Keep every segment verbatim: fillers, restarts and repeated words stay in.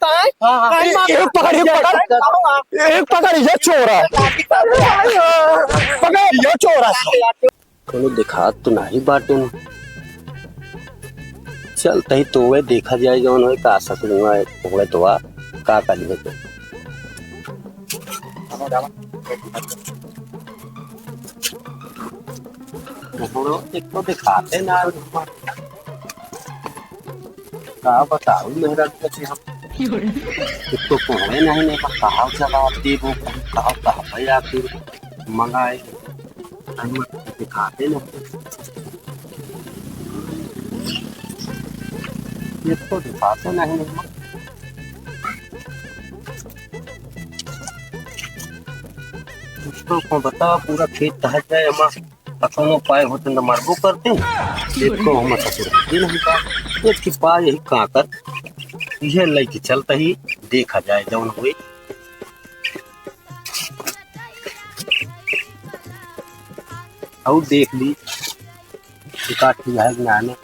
हाँ, हाँ। ए-, एक पकड़, एक पकड़। एक पकड़, ये चोर है। पकड़, ये चोर है। कोनो दिखात तो नाही बाटे। चल, तही तो वे देखा जाए, जौन होए, का ससुर हुआ है, होए तो आ, का करी है तो। एक तो दिखाते ना। का बताऊ मेहरा के हम। एक तो कोहरे नहीं, नहीं पर कहाँ जवाब देबो, कहाँ, कहाँ भाई आखिर मंगाए, हम दिखाते नहीं। एक तो दिखाते नहीं, नहीं। उसको को बता, पूरा खेत टहल जाए, हम कखनो पाए होते न मरबो करते। देखो, हम ससुर होते नहीं का। एक की पाए यही काकर, यह लइके चलता ही, देखा जाए जौन होए। और देख ली, शिकार की है ज्ञान।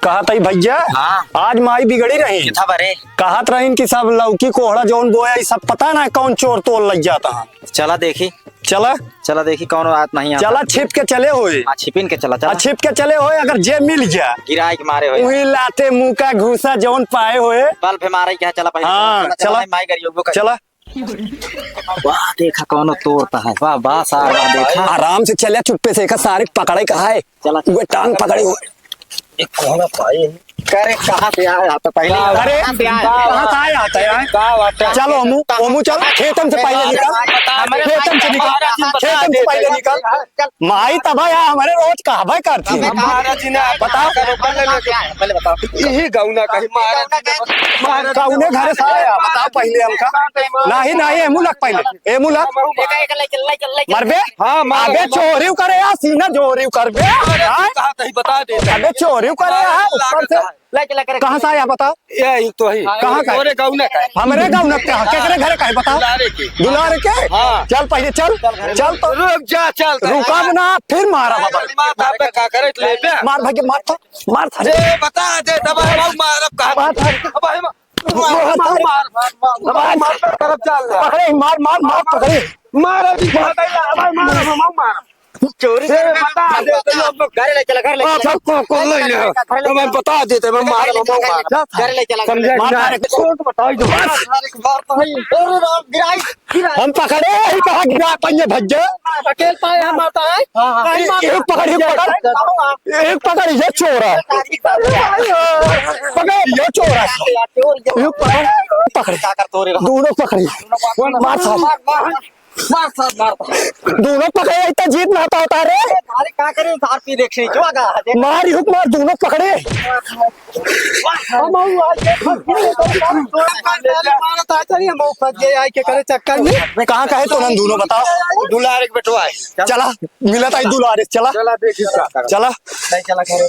कहत हई भैया, हाँ। आज माई बिगड़ी रही। कितना बरे? कहत रहीन कि सब लौकी कोहड़ा जौन बोया, ई सब पता ना कौन चोर तोड़ लग जाता है। चला देखी। चला। चला देखी कौन बात नहीं आता। चला छिप के चले होए। हाँ, छिपिन के चला, चला। आ, छिप के चले होए, अगर जे मिल गया। गिराए के मारे होए। वही लाते मुँह का घूसा जौन पाए होए। बल फे मारे क्या, चला पहले। हाँ, चला, चला। चला, माई गरियो का। चला। वाह, देखा कौनो तोड़ता है। वाह, वाह, सार, वाह, देखा। आराम से चले, चुप्पे से, एक सारे पकड़े का है। चला। वो टांग पकड़े हुए। एक कोहड़ा पाए। अरे, कहाँ से आया था पहले? अरे, कहाँ से आया? कहाँ से आया था यार? का बात है? चलो, ओमू, ओमू चल, खेतन से पहले निकल। हमारे खेतन से निकल। खेतन से पहले निकल। माई तब आया, हमारे रोज कहबे करती है। महाराज जी ने बताओ। पहले बताओ। यही गौना कहीं महाराज जी ने, महाराज जी ने कौने घर से आया? बताओ पहले हमका। नहीं, नहीं, एमू लग पहले। एमू लग। मरबे? हाँ, मार। अबे चोरी करे या सीना चोरी करबे? हाँ? कहा तही बता दे। अबे चोरी करे या ऊपर से। कहाँ से आया बताओ? ये ही तो है। कहाँ का? तोरे गाँव ना का है। हमरे गाँव ना का है। केकरे घर का है बताओ? दुलारे के। दुलारे के? हाँ। चल पहले चल। चल तो। रुक जा, चल। रुका ना, फिर मारा बाबा। मार, बाप का करे ले बे। मार भाई के मार था। मार था। ए, बता दे, तब हम मारब कहाँ? मार था। अब हम मार, मार, मार, मार, मार, मार, मार, तरफ चल रहा। पकड़े, मार, मार, मार, पकड़े। मार अभी, मार, मार, मार, मार। चोरी ए, करना। बता दे, तो लोग घर ले चला, घर ले हाँ, चला। सबको, को ले ले। घर ले तो मैं चला। बता देते, मैं मार, घर ले चला, मार। घर ले चला। समझे मार, ना? मार। छोट बताओ, जो मार, मार, मार, मार, मार। अरे राम, गिराई। हम पकड़े, यही कहा गिरा, पन्ने भज्जे। अकेल पाए हम आता है। हाँ, हाँ। कहीं मार एक पकड़, एक पकड़। एक पकड़, ये चोर है। पकड़, ये चोर है। ये पकड़, पकड़। दोनों पकड़े। मार साहब। मार, मार, मार। दोनों पकड़े, इतना जीत ना होता होता रे। अरे, का करे, सार पी देख से, जो आ गया, देख। मार, युग मार, दोनों पकड़े। हम आऊ आज ये फंस गए, तो मार, मार, मार, मार, तो चलिए, हम आऊ फंस गए, आई के करे चक्कर में। कहाँ का है तो नन दोनों बताओ? दुलारे के बेटवा है। चला, मिला था दुलारे, चला। चला, देखी का। चला। नहीं, चला, करे।